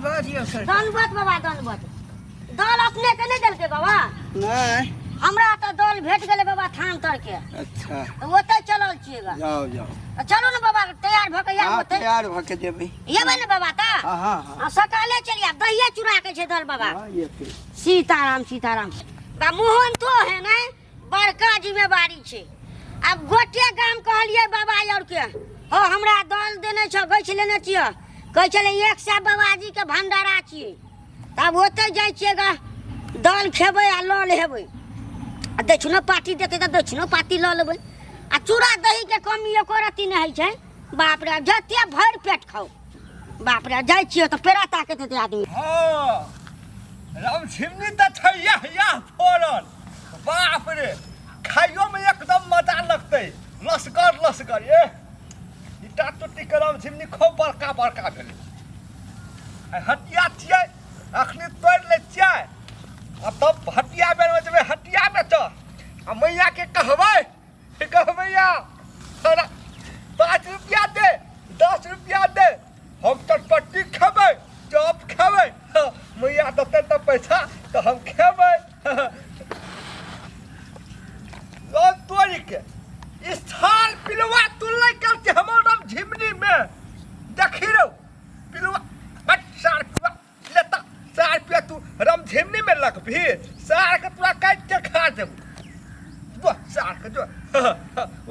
दंडवत यौ सर। दंडवत बाबा दंडवत। दल अपने के नहीं देलकै बाबा? नहीं। हमरा तऽ दल भेट गेलै बाबा थान तर के। अच्छा। तऽ ओतै चलल छियै गा। जाओ जाओ। तऽ चलू ने बाबा, तैयार भऽ के आयब हाँ, ओतै। तैयार भऽ के जेबै। एबै ने बाबा तऽ? हाँ, हाँ, हाँ। हाँ, सकाले चलि आयब, दहिए चूड़ा के छै दल बाबा। हाँ, एतै। सीताराम सीताराम। बा मोहन तो है ने बड़का जिम्मेवारी छै। आब गोटे गाम कहलियै बाबा और के, हो हमरा दल देने छ, गछि लेने छियै, कहै छलै 100 बाबाजी के भंडारा छियै। तब ओतै जाइ छियै गा, दल खेबै आ लऽ लेबै, आ दक्षिणो पाती देतै तऽ दक्षिणो पाती लऽ लेबै। आ चूड़ा दही के कमी एको रत्ती नहि होइ छै। बाप रे, जते भरि पेट खाउ। बाप रे, जाइ छियै तऽ पेड़ा ताकैत हेतै आदमी। हाँ, रामझिमनी तऽ छै यह यह फड़ल। बाप रे, खाइयो में एकदम मजा लगतै, लसगर लसगर। ए ईटा टोटी के रामझिमनी खूब बड़का बड़का भेलै। आइ हटिया छियै, अखनी तोड़ि लै छियै आ तब हटिया बेरमे जेबै हटिया बेचऽ आ मैया के कहबै, कहबै मैया तोरा 5 रुपया दे, 10 रुपया दे, हम चटपट्टी खेबै, चॉप खेबै। मैया देतै तऽ पैसा तऽ हम खेबै। लोन तोड़ि के इस साल पिलुआ तुलनै करते हमर नाम झिमनी में देखी रहो पिलुआ बट सार पिलुआ लेता सार पिलुआ तू रम झिमनी में लगभी सार के तोरा काट के खा देबू जो सार के जो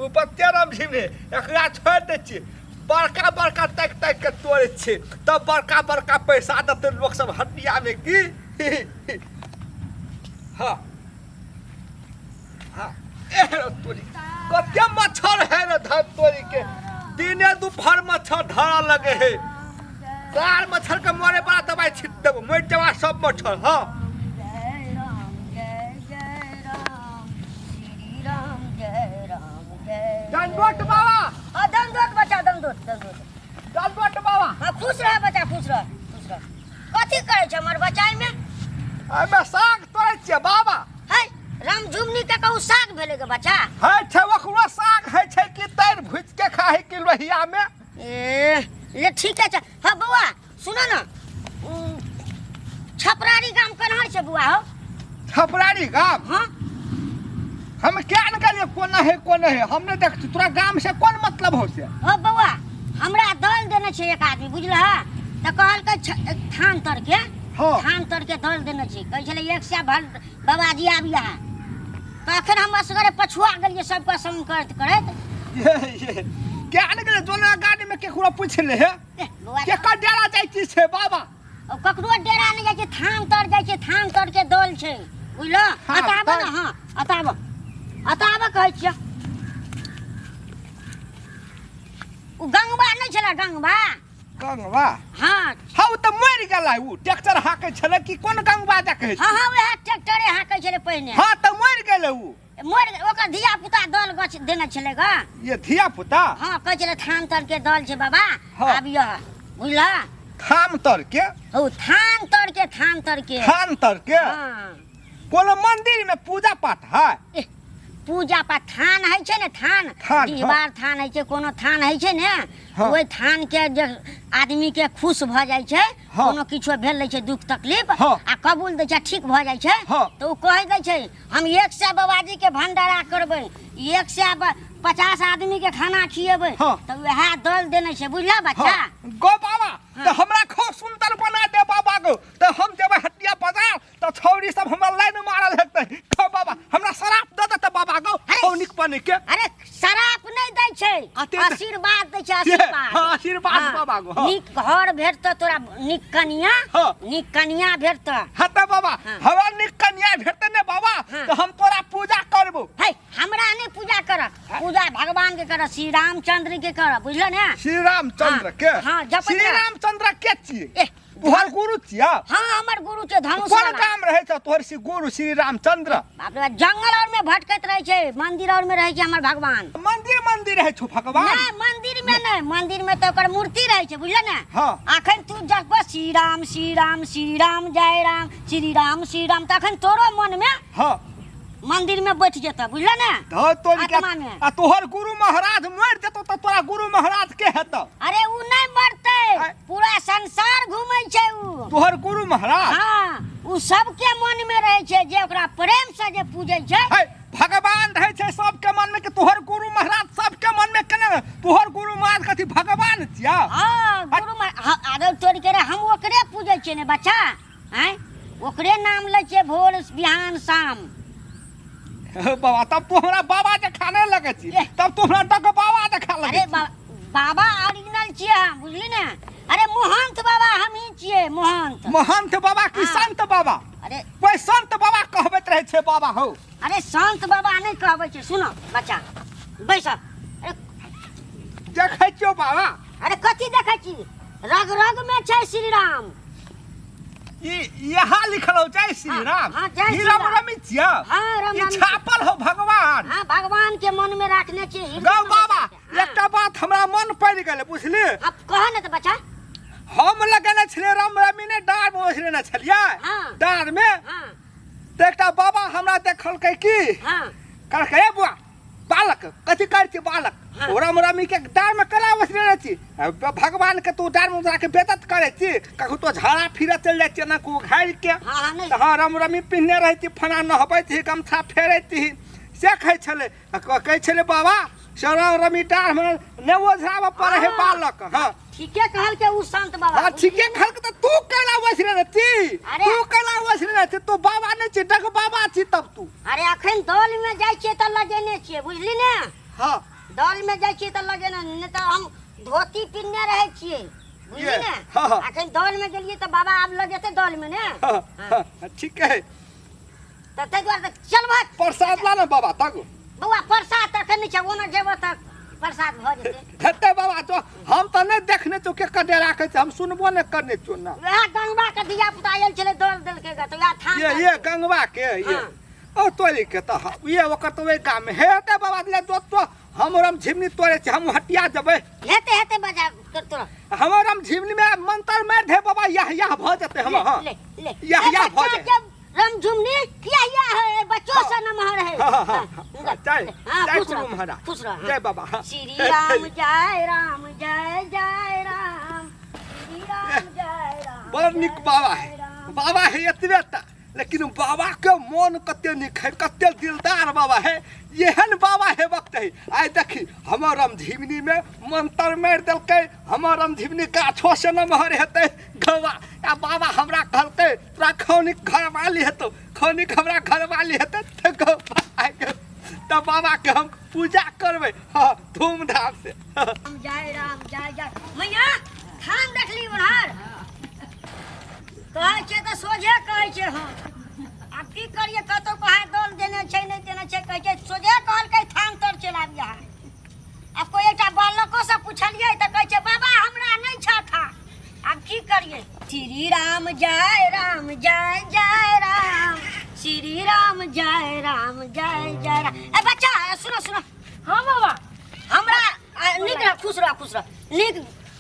ऊपर ते रम झिमनी एकरा छोड़ दै छियै बड़का बड़का ताकि ताकि के तोड़ै छियै तब बड़का बड़का पैसा देतै लोक सब हटिया में की। हाँ हाँ एह तोरी कते मच्छर है रे धर तोरी के दिने दोपहर मच्छर धरा लगे है। सार मच्छर के मरे बड़ा दवाई छिट देबो, मरि जेबा सब मच्छर। हाँ दंडवत बाबा। हाँ, दंडवत बच्चा, दंडवत, दंडवत। दंडवत बाबा। हाँ, खुश रह बच्चा, खुश रह, खुश रह। कथी करै छै हमर बच्चा एहिमे? एहिमे साग तोड़ै छियै बाबा। है रामझुमनी के कहू साग भेलै गे बच्चा? है छै ओकरो साग है छै कि तैर भुजि के खाइ है कि लोहिया में। ए ले ठीके छै। हाँ बौआ सुन न, छपरारी गाम कन्हर छै बौआ? हो छपरारी गाम? हाँ। हम क्या न करिए कोना है कोना है हम नहीं देखते तोरा गाम से कोन मतलब हो से। हो बौआ हमरा दल देने छै एक आदमी बुझलह, तऽ कहलकै थान तर के। हाँ। थान तर के दल देने छै, कहै छलै 100 भल बाबाजी आबि अहाँ। तऽ अखन हम असगरे पछुआ गेलियै सबके संग करैत करैत। ये, ये, क्या न गेलै जोना गाड़ी में केकरो पूछ ले हे? ए, बौआ, केकर डेरा जाइ छी से बाबा? ओ ककरो डेरा नहि जाइ छै, थान तर जाइ छै, थान तर के दल छै बुझलह। हाँ, अतः आबऽ ने, तर। हाँ, अतः आबऽ, अतः आबऽ कहै छियौ। ओ गंगबा नहि छलै गंगबा? गंगबा? हाँ। हाँ, ओ तऽ मरि गेलै, ओ ट्रैक्टर हाँकै छलै कि कोन गंगबा जा कहै हाँ, हाँ, वएह ट्रैक्टरे हाँकै छलै पहिने। हाँ, तऽ मरि गेलै ओ। मरि गेलै, ओकर धिया पुता दल गछ देने छलै ग। ये धिया पुता? हाँ, कहै छलै थान तर के दल छै बाबा, हाँ। आबियह बुझलह। थान तर के? हौ, थान तर के, थान तर के। थान तर के? हाँ। कोनो मंदिर में पूजा पाठ है? एह, पूजा पाठ थान है छै ने, थान। थान, हाँ। डिहबार थान है छै, कोनो थान है छै ने, हाँ। ओहि थान के जे आदमी के खुश भऽ जाइ छै, हाँ। कोनो किछो भेल रहै छै दुख तकलीफ, हाँ। आ कबूल दै छै, ठीक भऽ जाइ छै, हाँ। तऽ ओ कहि दै छै हम 100 बाबाजी के भंडारा करबै, 150 आदमी के खाना खिएबै। हाँ। तऽ वएह दल देने छै बुझला बच्चा। हाँ। गो बाबा, हाँ। तऽ हमरा खूब सुंदर बना दे बाबा गो, तऽ हम जेबै हटिया बाजार तऽ छौड़ी सब हमरा लाइन मारल हेतै। खो बाबा हमरा शराब दऽ देतै बाबा गो, अरे, खौ नीक बनि के। अरे शराब नहि दै छै, आशीर्वाद दै छै, आशीर्वाद। हाँ, आशीर्वाद हाँ, बाबा गो, हाँ। नीक घर भेटतौ तोरा, नीक कनिया, हाँ। नीक कनिया भेटतौ। हाँ तऽ बाबा, हाँ। हमरा नीक कनिया भेटतै ने बाबा, हाँ। तऽ हम तोरा पूजा करबो। है, हमरा नहि पूजा कर, पूजा भगवान के कर, श्री रामचंद्र के कर, बुझल ने? श्री रामचंद्र हाँ, के? हाँ, जपैत श्री रह। रामचंद्र के छियै? एह, तोहर गुरु छिया? हाँ, हमर गुरु छै धनुष कोन वाला। काम रहै छौ तोहर श्री गुरु श्री रामचंद्र? बाप रे बाप, जंगल और में भटकैत रहै छै, मंदिर और में रहै छै हमर भगवान। मंदिर मंदिर रहै छौ भगवान? नहीं, मंदिर में नहीं, मंदिर में तो ओकर मूर्ति रहै छै बुझल ने? हाँ। अखन तू जप श्री राम श्री राम श्री राम जय राम श्री राम श्री राम, तखन तोरो मन में हाँ। मंदिर में बैठ जेतौ बुझल ने? धौ तोरी के। आत्मा में। आ तोहर गुरु महाराज मरि जेतौ तऽ तोरा गुरु महाराज के हेतौ? अरे उ नहीं मरतै, आय। पूरा संसार घूमै छै उ। तोहर गुरु महाराज? हाँ, उ सबके मन में रहै छै, जे ओकरा प्रेम से जे पूजै छै। है, भगवान रहै छै सबके मन में कि तोहर गुरु महाराज सबके मन में केना? तोहर गुरु महाराज कथी भगवान छिया? हाँ, गुरु महाराज। हाँ, अरे तोड़ के रे, हम ओकरे पूजै छियै ने बच्चा, आँय, ओकरे नाम लै छियै भोर बिहान शाम। बाबा, तब तू हमरा बाबा देखा नहि लगै छी, तब तू हमरा डग बाबा देखा लगै। अरे बाबा ओरिजिनल छियै हम, बुझली ने? अरे महंत बाबा हम ही छियै, महंत। महंत बाबा की? हाँ। संत बाबा? अरे कोई संत बाबा कहबैत रहै छै बाबा हौ। अरे संत बाबा नहि कहबै छै। सुनो बच्चा, बैस। अरे देखै छियौ बाबा। अरे कथी देखै छी? रग रग में छै श्री राम। ई यहाँ लिखल हो जय श्री राम? हाँ, जय ई श्री राम राम। रमी छिया? हाँ, राम ई रमी। छापल हो भगवान? हाँ, भगवान के मन में राखने छी, हृदय गौ में बाबा, बसा के। हाँ। एकटा बात हमरा मन पड़ि गेलै, बुझली? अब कह ने तऽ बच्चा। हम लगेने छलियै राम रमी ने डाँर में ओझरेने छलियै। हाँ। डाँर में। हाँ। तऽ एकटा बाबा हमरा देखलकै की, हाँ। कहलकै, ए बुआ बालक, कथी करै छी बालक? हाँ। ओ राम रमी के डाँर में केना ओझरेने रहै छी? भगवान के तू डाँर में उजरा के बेइज्जत करै छी। कखनो तो झाड़ा फिरऽ चलि जाइ छी एना को घारि के। हाँ हाँ नहि। तऽ हँ, राम रमी पिन्हने रहै छी, फना नहबैत ही, गमछा फेरैत ही, से कहै छलै। आ कहै छलै बाबा से राम रमी डाँर में नहि ओझराबऽ पड़ै है। हाँ। बालक, हँ। ठीके कहलकै उ संत बाबा। हाँ, ठीके कहलकै। तऽ तू केना ओझरे रहती? अरे। तू केना ओझरे रहती? तू बाबा नहि छी, डग बाबा छी तब तू। अरे अखन दल में जाइ छियै तऽ लगेने छियै, बुझली ने? हाँ। दल में जाइ छियै तऽ लगेने, नहि तऽ हम धोती पिन्हने रहै छियै, बुझली ये, ने? हाँ, हाँ। अखन दल में गेलियै तऽ बाबा आब लगेतै दल में ने। हाँ, हाँ, ठीक है। तऽ ताहि दुआरे तऽ चल भाग। प्रसाद ला ने बाबा तक। बौआ, प्रसाद तऽ अखन नहि छै, ओना जेबो तऽ प्रसाद भऽ जेतै। हेतै बाबा, तो हम तऽ नहि देखने छौ के कडेरा कहै छै, हम सुनबो नहि करने छियौ ना। वएह गंगवा के धिया पुता आयल छलै, दल देलकै ग, तऽ वएह थान ये दल ये छै। गंगवा के ये? हाँ। ओ तोरी के तऽ ये ओकर तऽ ओहि गाम में हेतै बाबा। ले तो तो हम राम झिमनी तोड़े छी, हम हटिया जेबै। हेतै हेतै, बजा कर तोरा। हमर राम झिमनी में मंत्र मारि दे बाबा, यह यह भऽ जेतै हम। हाँ। ले ले। यह ए यह भऽ बच्चा जाए। के रमझुमनी किया या है, बच्चों हाँ। से नमहर है। हाँ, हाँ, हाँ, हाँ, जय हाँ, जय खुश गुरु रह, महाराज। खुश रह, हाँ। जय बाबा, हाँ। श्री राम जय राम जय जय राम, श्री राम जय राम। बड़ नीक जय बाबा जय है। राम। बाबा है एतबे टा, लेकिन बाबा के मोन कते नीक है, कते दिलदार बाबा है। एहन बाबा हेबक चाही। आइ देखी, हमर रमझिमनी में मंत्र मारि देलकै, हमर रमझिमनी गाछो से नमहर हेतै गवा। आ बाबा हमरा कहलकै, तोरा खौनिक घरवाली हेतौ, खौनिक हमरा घरवाली हेतै तऽ गवा तऽ बाबा के हम पूजा करबै, हाँ, धूमधाम से। राम जय राम जय जय। मैया, थान देखली उन्हर कहै छै तऽ सोझे कहै छै। हम आब की करियै? कतौ कहाँ दल देने छै, नहि देने छै, कहै छै सोझे कहलकै थान तर चलि आबियै। आब कोइ एकटा बालको से पुछलियै तऽ कहै छै बाबा हमरा नहि छ था। आब की करियै? श्री राम जय राम जय जय राम, श्री राम जय राम जय जय राम। ए बच्चा, सुनो सुनो। हाँ बाबा। हमरा नीक रह, खुश रह, खुश रह। नीक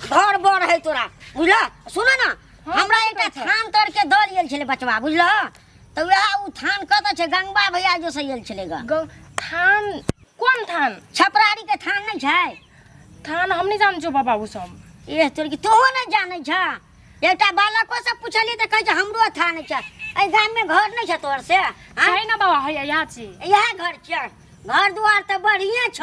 घर बर है तोरा, बुझल? सुन ने। हाँ, हमरा की एकटा कहै छै? थान तर के दल गेल छलै बचवा, बुझल? तऽ वएह ओ थान कतऽ छै? गंगबा भैया जो से गेल छलै ग। थान? कोन थान? छपरारी के थान नहि छै? थान हम नहीं जान छो बाबा, उ सब। एह तोर की, तोहो नहि जानै छ? एकटा बालको से पुछलियै तऽ कहै छै हमरो थान नहि छै। एहि गाम में घर नहि छै तोहर से? आँय? छै ना बाबा, है यहाँ छी। इएह घर छै? घर दुआर तऽ बढ़िए छ।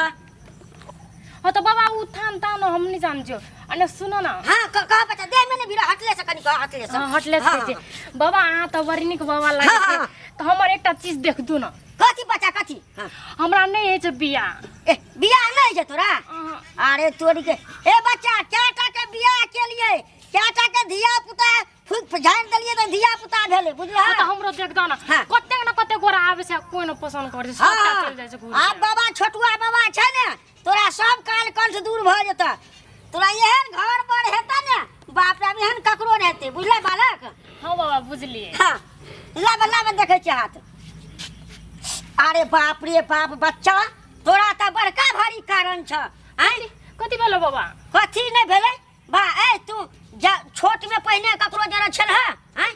हाँ तो बाबा, उ थान तान हम नहीं जान छो। अने सुनो ना। हाँ, कह बच्चा। देह में नहीं भिड़ा, हटले से कनी कह, हटले से। हाँ, हटले से। हाँ, कहै छै बाबा, अहाँ तऽ बड़ नीक बाबा लागै हाँ, छै। हाँ। तऽ हमर एकटा चीज देख दू ना। कथी बच्चा, कथी? हाँ। हमरा नहि होइ छै बियाह। ए, बियाह नहि होइ छै तोरा? अहाँ। अरे तोरी के, ए बच्चा, चारटा के बियाह केलिए, चारटा के धिया पुता फूक झाड़ि देलिए तऽ धिया पुता भेलै, बुझलह? हाँ, तऽ हमरो देख दो ना। हाँ। कतेक न कतेक गोरा आबै छै, कोई न पसंद करै छै, सबटा हाँ। चलि जाइ छै घूर आब के। बाबा, छोटुआ बाबा छै ने, तोरा सब काल कंठ दूर भऽ जेतऽ। तोरा एहन घर पर हेतऽ ने, बाप रे, एहन ककरो नहि हेतै, बुझलै बालक? हाँ बाबा, बुझलियै। हाँ, लाब लाब, देखै छियै हाथ। अरे बाप रे बाप, बच्चा, तोरा तऽ बड़का भारी कारण छ। आँय? कथी भेलो बाबा? कथी नहि भेलै बा। ए तू जा, छोट में पहिने ककरो जरा छल है? आँय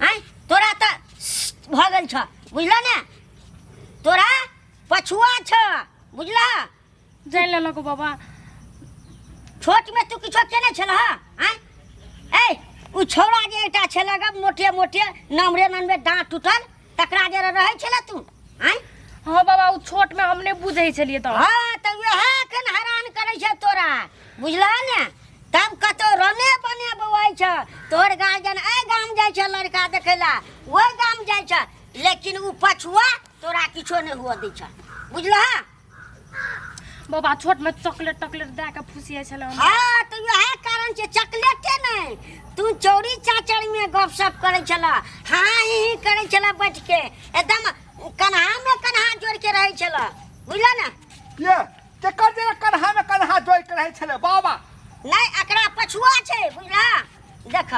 आँय, तोरा तऽ भऽ गेल छ, बुझल ने? तोरा पछुआ छ, बुझलह? जानि लेलक बाबा। छोट में तू किछो केने छल? आँय, ए उ ओ छौड़ा जे एकटा छलै गप मोटे मोटे नमरे नमरे दाँत टूटल तकरा जरे रहै छलै तू आँय। हाँ बाबा, ओ छोट में हम नहीं बुझै छलियै तऽ। हाँ, तऽ वएह एखन हैरान करै छै तोरा, बुझलह ने? तब कतौ रने बने बौआइ छ तोहर गार्जियन, एहि गाम जाइ छ लड़का देखै ला, ओहि गाम जाइ छ, लेकिन ओ पछुआ तोरा किछो नहि हुअ दै छ, बुझलह? बाबा, छोट में चॉकलेट टॉकलेट दए के फुसिया छलै हमरा। हाँ, तऽ वएह कारण छै। चॉकलेटे नहि, तू चौरी चाचर में गपशप करै छलह, हाँ ही ही करै छलह बैठ के, एकदम कन्हा में कन्हा जोड़ के रहै छलह, बुझलह ने? ये केकर जेना कन्हा में कन्हा जोड़ के रहै छलै बाबा? नहि, एकरा पछुआ छै, बुझलह? देख,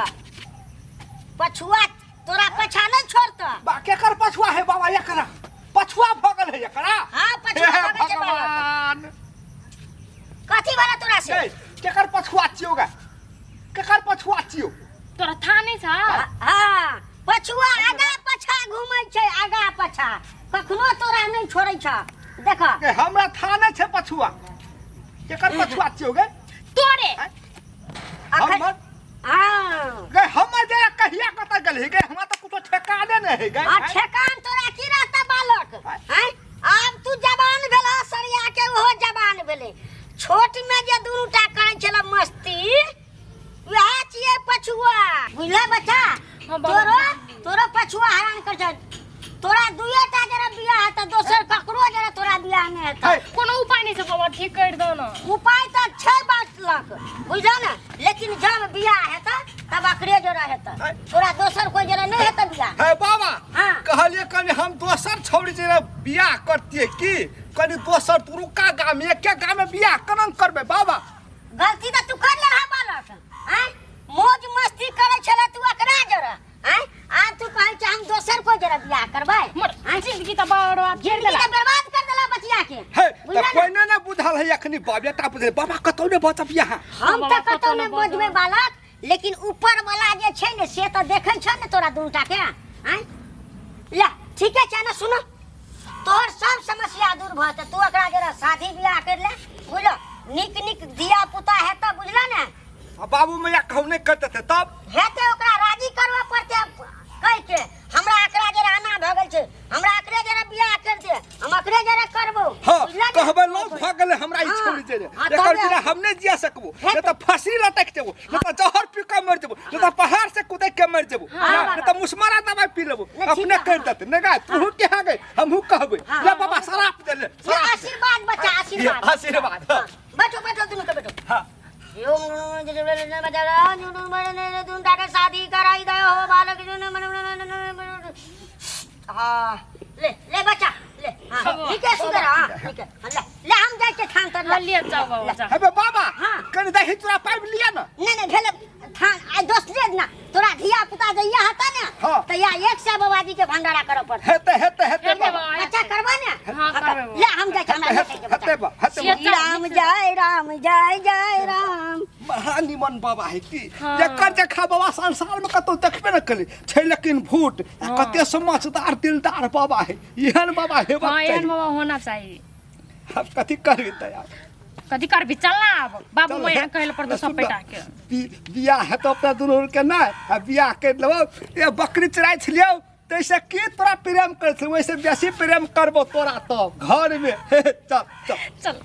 पछुआ तोरा पछा नहि छोड़तह। बा, केकर पछुआ है बाबा? एकरा पछुआ भऽ गेल है एकरा? हाँ, पछुआ हे भऽ गेल छै बाबा। भगवान! कथी भेलै तोरा से? ए, केकर पछुआ छियौ गे? केकर पछुआ छियौ? तोरा था नहीं छ? हाँ, पछुआ आगा पछा घूमै छै, आगा पछा, कखनो तोरा नहि छोड़ै छ, देख। ए, हमरा था नहि छै पछुआ। केकर पछुआ छियौ गे? तोरे। अखन हमर? हाँ। गे, हमर जरा कहिया कतऽ गेलही गे? हमरा तऽ कुछो ठेकाने नहि है गे। आ ठेकान तोरा की रहता बालक? हैं, आब तू जवान भेला, सरिया के ओहो जवान भेलै। छोट में जे दुनू टा करै छल मस्ती, वएह छियै पछुआ, बुझले बच्चा? हाँ, बाबा, तोरो बुझलियै। तोरो पछुआ हैरान कर छै तोरा। दुए टा जरा बियाह हेतै, दोसर ककरो जरा तोरा बियाह नहि हेतै। है। कोनो उपाय नहीं छै बाबा? ठीक कर दो ना। उपाय तऽ छै बाटलक, बुझल ने? लेकिन जब बियाह हेतै तब अकरे जोड़ा हेतै तोरा, दोसर कोई जोड़ा नहि हेतै बियाह। हे बाबा। हाँ। कहलिए कनि हम दोसर छौड़ी जेना बियाह करतिए की, कनि दोसर तुरुका गाम, एके गाम में बियाह केना करबै बाबा? गलती तऽ तू कर लेलह बालक, आँय? मौज मस्ती करै छलै तू अकरा जरा, आँय? आब तू कहै छै हम दोसर कोई जरा बियाह करबै? मर जिंदगी तऽ बर्बाद कर जिंदगी देला। तऽ बर्बाद कर देला बचिया के। हे तऽ बुझला ने? कोइ ने ने बुझल है अखनी बाबे टा बुझल। बाबा, कतौ ने बचब यहाँ। हम बाबा, तऽ कतौ कतौ नहि नहि बजबै बजब। बालक, लेकिन ऊपर वाला जे छै ने से तऽ देखै छ ने तोरा दुनूटा के, आँय? ले, ठीके छै ने। सुनो, तोहर सब समस्या दूर भऽ जेतै। तू एकरा जरा शादी बियाह कर ले, बुझल? नीक नीक धिया पुता हेतऽ, बुझल ने? आ बाबू मैया कहू नहि करते तब? हेतै, ओकरा राजी करबऽ पड़तै कहि के, हमरा एकरा जरा आना भऽ गेल छै, हमरा एकरे जरा बियाह कर दे, हम एकरे जरा करबो। हाँ। बुझला ने? कहबै लौ भऽ गेलै हमरा ई हाँ, छौड़ी जे हाँ, एकर तबे- बिना हम नहि जिया सकबो। हे नहि तऽ फांसी लटक जेबो, नहि तऽ जहर पी कऽ मरि जेबो, नहि तऽ पहाड़ से कूदि के मरि जेबो, हाँ, नहि बाबा। तऽ मुसमारा दवाई पी लेबो। नहि, ठीक अपने है, करि हाँ। देतै नहि गाय। तूहू के गए, हमहूँ कहबै। हाँ, ले बाबा, शराप दे ले। ले, शराप दे। आशीर्वाद बच्चा, आशीर्वाद। आशीर्वाद, हाँ। हाँ, बैठो बैठो, दुनू के बैठो। हाँ। शादी कराई दे हो बालक। हाँ, ले ले बच्चा, ले। हाँ, ठीक है, सुधर। हाँ, ठीक है। हाँ, ले ले, हम जाइ के थान तर। हाँ, लिए जाओ बाबा, जा। हेबे बाबा। हाँ। कनि दही चूड़ा पाबि लिअ ने। नहीं नहीं, भेल थान आइ दोसरे दिना तोरा धिया पुता जइया हता ने। हाँ। तैया 100 बाबाजी के भंडारा करऽ पड़तै। हेतै हेतै हेतै हेतै बाबा। बाबा। अच्छा, करबा ने? हाँ, करबै बाबा। ले, हम जाइ छी, हमरा हेतै लेट होइ छै। हेतै बा, हेतै से- बा। राम जय राम जय जय राम। महा निमन बाबा है की। हाँ। एकर जखा बाबा संसार में कतौ देखबे न करी छै, लेकिन भूट आ कते समझदार दिलदार बाबा है। एहन बाबा हेबाक हाँ, एहन चाही। बाबा होना चाहिए। आब कथी करबी तऽ आब? कथी करबी, चल ना आब बाबू चल, मैया हे, कहले पर तो सुन सब ना, पेटा के बियाह हेतौ अपना दुनू के नहि आ बियाह करि लेबौ। ए बकरी चराइ छलियौ तैसे की तोरा प्रेम करै छलियौ, ओहिसँ बेसी प्रेम करबौ तोरा तब घरमे। चल चल। चल।